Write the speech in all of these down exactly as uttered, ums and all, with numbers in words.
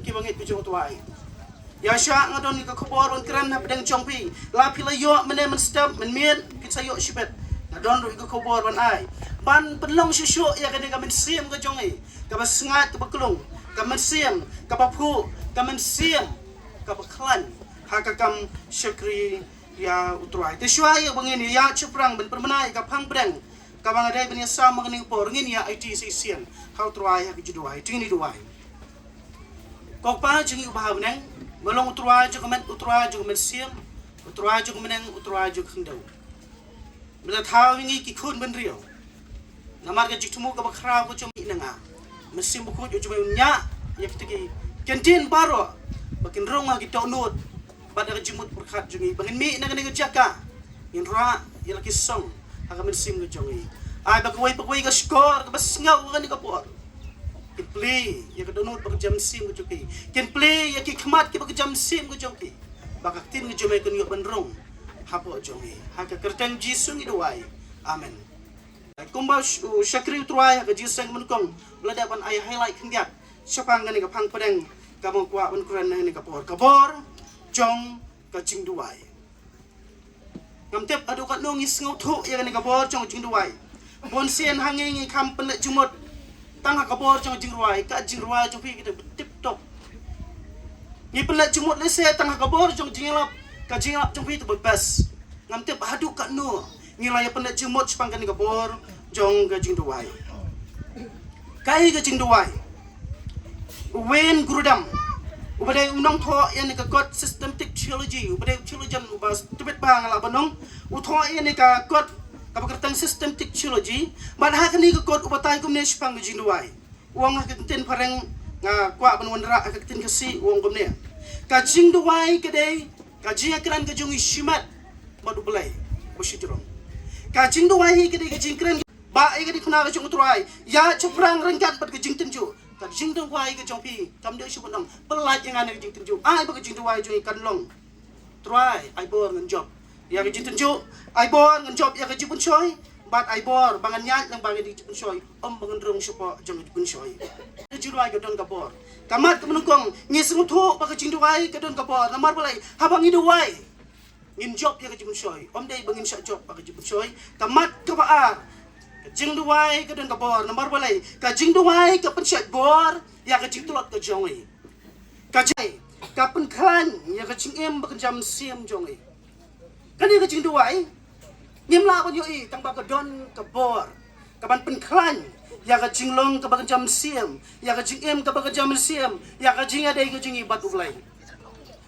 Ki bangeit ki jong U Trai. Ïa sha nga don ïa ka khubor ban kren hapdeng jong phi. La phi la ïoh mynne mynstep mynmiet phin sa ïoh shibit. Nga don ruh ïa ka khubor ban ai. Ban pynlong shuh shuh ïa kane ka mynsiem ka jong i. Kaba sngaid kaba klung. Ka mynsiem kaba phuh. Ka mynsiem kaba khlaiñ. Ha ka kam shakri ïa U Trai. Te shuwa ïa ba ngin ïa shaphrang ban pynbna ïa ka phang pdeng. Kaba nga dei ban ïa sam ha kane ka por ngin ïa aiti shisien ha U Trai ha ka jingduwai. Te ngin ïa duwai. Ko Kpa jong ngi uba ha bneng, ba long U Trai jong ka met, U Trai jong ka mynsiem, U Trai jong ka bneng, U Trai jong ka khyndew. Me la thaw ïa ngi ki khun bynriew. Namar ka jingthmu kaba khraw ka jong me na nga. Mynsiem Bakhuid jong me un ñiah ïa kita ki kyntien baroh ba kin rung ha ki dohnud. Bad da ka jingmut pyrkhat jong ngi ba ngin mih na kane ka jaka, ngin rah ïa la ki song ha ka mynsiem ka jong ngi. Ai ba kawei pa kawei ka shkor kaba sngew ha kane ka por kin plie ïa ka dohnud bad ka jam mynsiem ka jong ki. Kin plie ïa ki khmat kiba ka jam mynsiem ka jong ki, ba ka ktien ka jong me kan ïoh ban rung hapoh jong ngi. Ha ka kyrteng Jisu ngi duwai. Amen. Kumba u shakri U Trai ha ka jingseng nyngkong, la dep ban ai highlight khyndiat shaphang kane ka phang pdeng kaba nga kwah ban kren ha kane ka por. Ka bor jong ka jingduwai. Ngam tip haduh katno ngi sngewthuh ïa kane ka bor jong ka jingduwai. Bun sien ha ngi ngi kham pynleit jingmut tang ha ka bor jong ka jingduwai, ka jingduwai jong phi ka dei tip top. Ngi pynleit jingmut lehse tang ha ka bor jong ka jingïalap, ka jingïalap jong phi te ba best. Ngam tip haduh katno ngi la ïa pynleit jingmut shaphang kane ka bor jong ka jingduwai. Kaei ka jingduwai? U Wayne Grudem, uba dei u nongthoh ïa kane ka kot Systematic Theology, uba dei u theologian uba stupid bha nga lah ban ong, u thoh ïa kane ka kot kaba kyrteng Systematic Theology. Bad ha kane ka kot u batai kumne shaphang ka jingduwai. U ong ha ka ktien phareng, nga kwah ban wanrah ha ka ktien Khasi, u ong kumne. Ka jingduwai ka dei ka jingïakren ka jong ngi shimet bad U Blei uba shajrong. Ka jingduwai ka dei ka jingkren ba ïa ka dei khana ka jong U Trai, ïa shaphrang ryngkat bad ka jingtynjuh. Ka jingduwai ka jong phi kam dei shu ban ong pyllait ïa nga na ka jingtynjuh. Ai ba ka jingduwai jong ngi kan long: Trai, ai bor ngan jop ïa ka jingtynjuh, ai bor ngan jop ïa ka jingpynshoi, bad ai bor ba ngan ïaid lyngba ka jingpynshoi, ym ba ngan rung shapoh jong ka jingpynshoi. Ka jingduwai ka don ka bor. Ka mat kaba nyngkong, ngi sngewthuh ba ka jingduwai ka don ka bor. Namar balei? Haba ngi duwai, ngin jop ïa ka jingpynshoi, ym dei ba ngin shah jop ïa ka jingpynshoi. Ka mat kaba ar, ka jingduwai ka don ka bor. Namar balei? Ka jingduwai ka pynshait bor ïa ka jingtlot ka jong ngi. Ka jai, ka pynkhlaiñ ïa ka jingim bad ka jam mynsiem jong ngi. Kane ka jingduwai ngim lah ban ïohi tang ba ka don ka bor kaban pynkhlaiñ ïa ka jinglong kaba ka jam mynsiem, ïa ka jingim kaba ka jam mynsiem, ïa ka jingïadei ka jong ngi bad U Blei.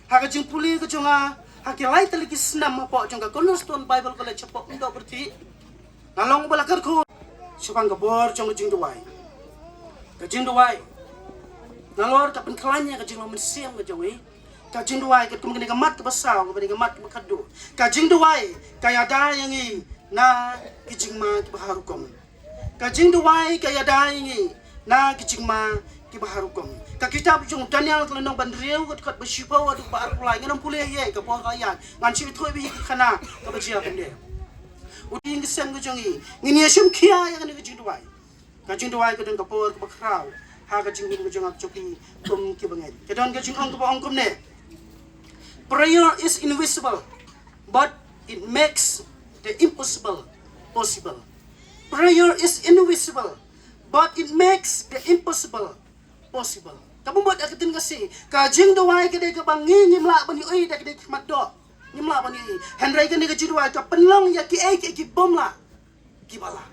Ha ka jingpule ka jong nga ha ki lai tylli ki snem hapoh jong ka Cornerstone Bible College hapoh Mawdoh Pyrthei, nga long ba la kyrkhu shaphang ka bor jong ka jingduwai. Ka jingduwai nalor ka pynkhlaiñ ïa ka jinglong mynsiem ka jong ngi. Ka jingduwai katkum kane ka mat kaba saw, kaba dei ka mat kaba khatduh. Ka jingduwai ka ïada ïa ngi na ki jingma kiba har hukum. Ka jingduwai ka ïada ïa ngi na ki jingma kiba har hukum. Ka kitab jong Daniel ka lynnong ba hynriew ka dkhot ba shiphew haduh ba arphew lai, ngan ym pule ïa ka por ka ïaid, ngan shu ïathuh ïa phi ka khana kaba jia kumne. U dei ïing ka sem ka jong ngi, ngin ïa shim khia ïa kane ka jingduwai. Ka jingduwai ka don ka bor kaba khraw ha ka jingim ka jong nga ka jong phi kum ki bangeit. Ka don ka jingong kaba ong kumne: Prayer is invisible, but it makes the impossible possible. Prayer is invisible, but it makes the impossible possible. Kaba mut ha ka ktien Khasi, ka jingduwai ka dei kaba ngi ngim lah ban ïohi da ka dei ka khmat doh. Ngim lah ban ïohi. Hynrei kane ka jingduwai ka pynlong ïa kiei kiei ki bym lah kiba lah.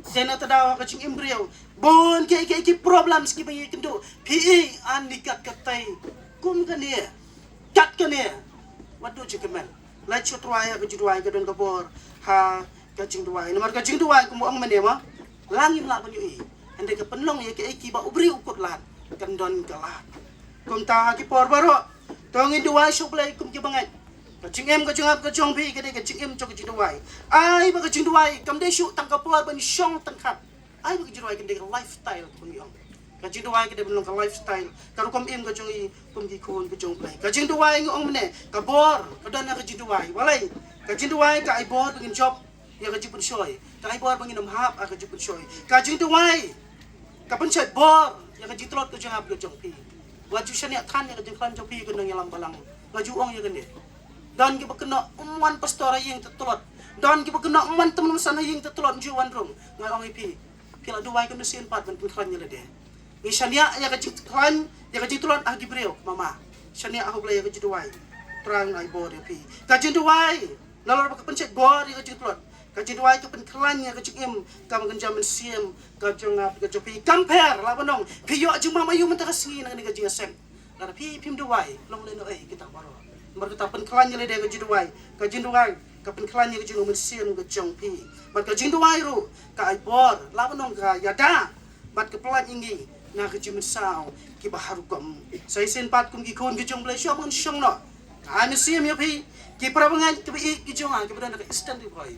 Te na ta daw ha ka jingim briew, bun kiei kiei ki problems kiba ngi kynduh, phi i ani kat katai kum kane, kat kane. Wat duh jingkmen. Leit sha U Trai ha ka jingduwai, ka don ka bor ha ka jingduwai. Namar ka jingduwai kumba ong mynne ma, la ngim lah ban ïohi, hynrei ka pynlong ïa kiei kiba u briew u kut lad kan don ka lad. Kumta ha ki por baroh to ngin duwai sha U Blei kum ki bangeit. Ka jingim ka jingïap ka jong phi ka dei ka jingim jong ka jingduwai. Ai ba ka jingduwai kam dei shuh tang ka por ban shong tang khat. Ai ba ka jingduwai ka dei ka lifestyle kaba ngi ong. Ka jingduwai ka dei ban long ka lifestyle, ka rukom im ka jong i kum ki khun ka jong U Blei. Ka jingduwai ngi ong mynne, ka bor ka don ha ka jingduwai. Balei? Ka jingduwai ka ai bor ba ngin jop ïa ka jingpynshoi, ka ai bor ba ngin ym hap ha ka jingpynshoi. Ka jingduwai ka pynshait bor ïa ka jingtlot ka jingïap ka jong phi. Wat ju shaniah than ïa ka jingkhlaiñ jong phi, kyndoh ïalam balang. Nga ju ong ïa kane. Don kiba kynnoh ym wan pastor ha ïing te tlot. Don kiba kynnoh ym wan tymmen basan ha ïing te tlot, ym ju wan rung. Nga ong ïa phi, phi la duwai kyndoh sien pat ban pynkhlaiñ ïa lade. Ngi shaniah ïa ka jingkhlaiñ, ïa ka jingtlot ha ki briew, mama. Shaniah ha U Blei ïa ka jingduwai. Trai un ai bor ïa phi. Ka jingduwai, nalor ba ka pynshait bor ïa ka jingtlot, ka jingduwai ka pynkhlaiñ ïa ka jingim, ka mynsiem, ka jong nga, ka jong phi. Kam pher, lah ban ong phi ïoh jingmam aïu mynta ka sngi na kane ka jingïaseng. Lada phi phim duwai, long lehnohei kita baroh. Namar kata pynkhlaiñ ïa lade ka jingduwai, ka jingduwai ka pynkhlaiñ ïa ka jinglong mynsiem ka jong phi. Bad ka jingduwai ruh ka ai bor, lah ban ong ka ïada bad ka pyllait ïa ngi na ka jingmynsaw kiba ha rukom. Sa shisien pat kum ki khun ki jong U Blei, shuwa ban shong noh, ka ai mynsiem ïa phi. Ki para bangeit kiba ïeit ki jong nga kiba don ha ka Eastern Ri Bhoi,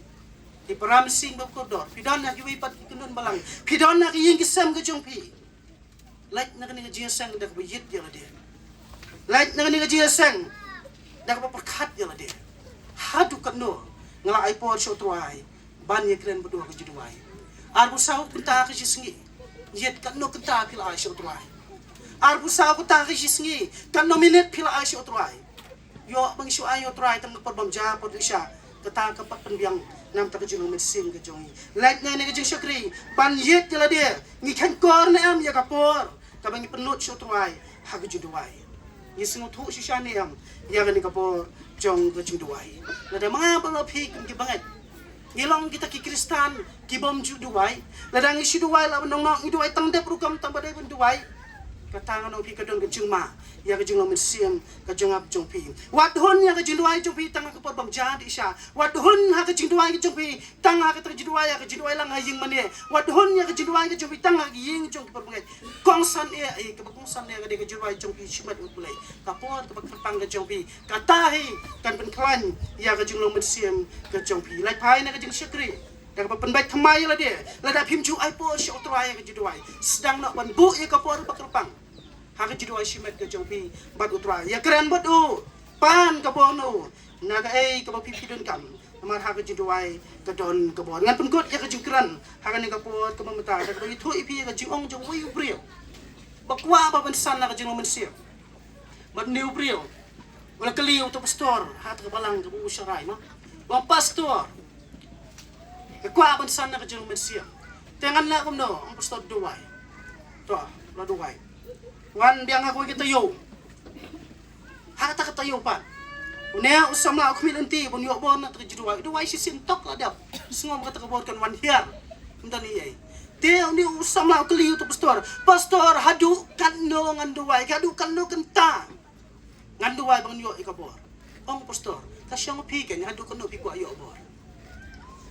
ki para mynsiem ba kordor, phi don ha kiwei pat ki kynhun balang, phi don ha ki ïing ki sem ka jong phi. Leit na kane ka jingïaseng da kaba ïit ïa lade. Leit na kane ka jingïaseng da kaba pyrkhat ïa lade. Haduh katno nga la ai por sha U Trai ban ïakren bad u ha ka jingduwai? Arphew saw kynta ha ka shisngi. Ïit, katno kynta phi la ai sha U Trai? Arphew saw kynta ha ka shisngi. Katno minit phi la ai sha U Trai? Ïoh ba ngi shu ai ïa U Trai tang ka por bymjukut, por dusha. Kata ka pat pynbiang na ka bynta ka jinglong mynsiem ka jong ngi. Leit na kane ka jingshakri ban ïit ïa lade. Ngi kheiñkor ne em ïa ka por kaba ngi pynlut sha U Trai ha ka jingduwai? Ngi sngewthuh shisha ne em ïa kane ka por jong ka jingduwai? Lada ma nga bad phi kum ki bangeit ngi long kita ki Khristan ki bym ju duwai, lada ngi shu duwai lah ban ong noh ngi duwai tang dep rukom tang ba dei ban duwai, kata ngan ong phi ka don ka jingma ïa ka jinglong mynsiem ka jong nga bad jong phi. Wat hun ïa ka jingduwai jong phi tang ha ka por bymjukut, dei sha. Wat hun ha ka jingduwai ka jong phi tang ha kata ka jingduwai, ha ka jingduwai lang ha ïing mane. Wat hun ïa ka jingduwai ka jong phi tang ha ka ïing jong ki para bangeit. Kongsan eh, eh, kaba kongsan eh ka dei ka jingduwai jong phi shimet U Blei. Ka por kaba kyrpang ka jong phi, kata hi kan pynkhlaiñ ïa ka jinglong mynsiem ka jong phi. Leit phai na ka jingshakri da kaba pynbeit thymmai ïa lade. Lada phim ju ai por sha U Trai ha ka jingduwai, sdang noh ban buh ïa ka por ba kyrpang ha ka jingduwai shimet ka jong phi bad U Trai. Ïakren bad u, pan ka bor na u na kaei kaba phi phi donkam. Namar ha ka jingduwai ka don ka bor. Ngan pynkut ïa ka jingkren ha kane ka por kaba mynta da kaba ïathuh ïa phi ïa ka jingong jong uwei u briew ba kwah ban san na ka jinglong mynsiem. Bad une u briew u la kylli ïa uta u pastor ha kata ka balang kaba u sharai, ma, u ong, "Pastor, nga kwah ban san na ka jinglong mynsiem, te ngan leh kumno?" U ong u pastor, "Duwai." To, la duwai. Wan biang ha kawei ka taïew. Ha kata ka taïew pat, une u samla u khmih lynti ban ïoh bor na kata ka jingduwai. U duwai shisien, tok la dep. Sngewbha kata ka bor kan wan hiar. Ym don ei ei. Te une u samla u kylli uta u pastor, "Pastor, haduh katno ngan duwai? Haduh katno kynta ngan duwai ban ïoh ïa ka bor?" Ong u pastor, "Ka shong ha phi keiñ, haduh katno phi kwah ïoh bor."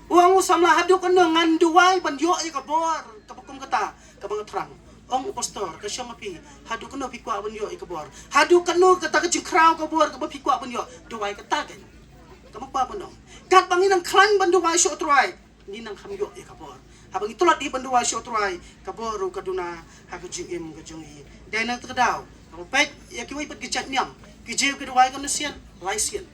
U ong u samla, "Haduh katno ngan duwai ban ïoh ïa ka bor kaba kum kata kaba nga thrang?" Ong u pastor, "Ka shong ha phi, haduh katno phi kwah ban ïoh ïa ka bor. Haduh katno kata ka jingkhraw ka bor kaba phi kwah ban ïoh, duwai kata keiñ. Kaba kwah ban ong, katba ngi nang khlaiñ ban duwai sha U Trai, ngi nang kham ïoh ïa ka bor. Haba ngi tlot hi ban duwai sha U Trai, ka bor ruh ka duna ha ka jingim ka jong ngi." Dei na kata ka daw kaba peit ïa kiwei pat ki jait niam, ki Jiw ki duwai katno sien? Lai sien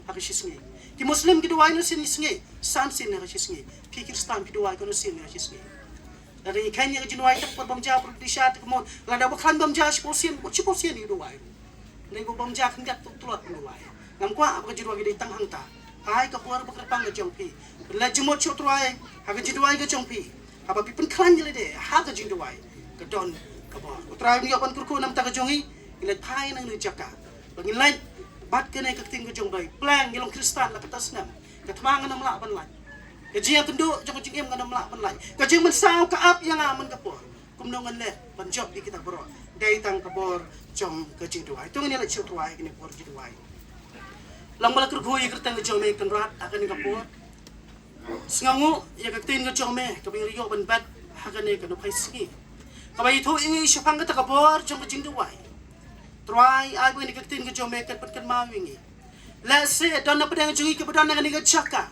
ha ka shisngi. Ki Muslim ki duwai katno sien ha ka shisngi? San sien ha ka shisngi. Phi Khristan phi duwai katno sien ha ka shisngi? Lada ngi kheiñ ïa ka jingduwai tang por bymjukut, por dusha, te ka mut lada ba khlaiñ bymjukut shiphew sien, mut shiphew sien ngi duwai. Lada ba bymjukut khyndiat, to tlot ngi duwai. Ngam kwah ba ka jingduwai ka dei tang hangta. Ai ka bor ba kyrpang ka jong phi. Pynleit jingmut sha U Trai ha ka jingduwai ka jong phi. Haba phi pynkhlaiñ ïa lade ha ka jingduwai, ka don ka bor. U Trai un ïoh ban kyrkhu na ka bynta ka jong ngi. Ngi leit phai na kane ka jaka ba ngin leit bad kane ka ktien ka jong U Blei. Pleng, ngi long Khristan la katta snem. Ka thma ngan ym lah ban lait. Ka jingïakynduh jong ka jingim ngan ym lah ban lait. Ka jingmynsaw ka ap ïa nga man ka por. Kumno ngan leh ban jop ïa kita baroh? Dei tang ka bor jong ka jingduwai. To ngin ïaleit sha U Trai ha kane ka por jingduwai. Long ba la kyrkhu ïa ka kyrteng ka jong me Kynrad ha kane ka por. Sngewnguh ïa ka ktien ka jong me kaba ngi la ïoh ban bet ha kane ka nongphei sngi, kaba ïathuh ïa ngi shaphang kata ka bor jong ka jingduwai. Trai, ai ba kane ka ktien ka jong me kan pynkynmaw ïa ngi. Lehse don na pdeng jong ngi kiba don na kane ka jaka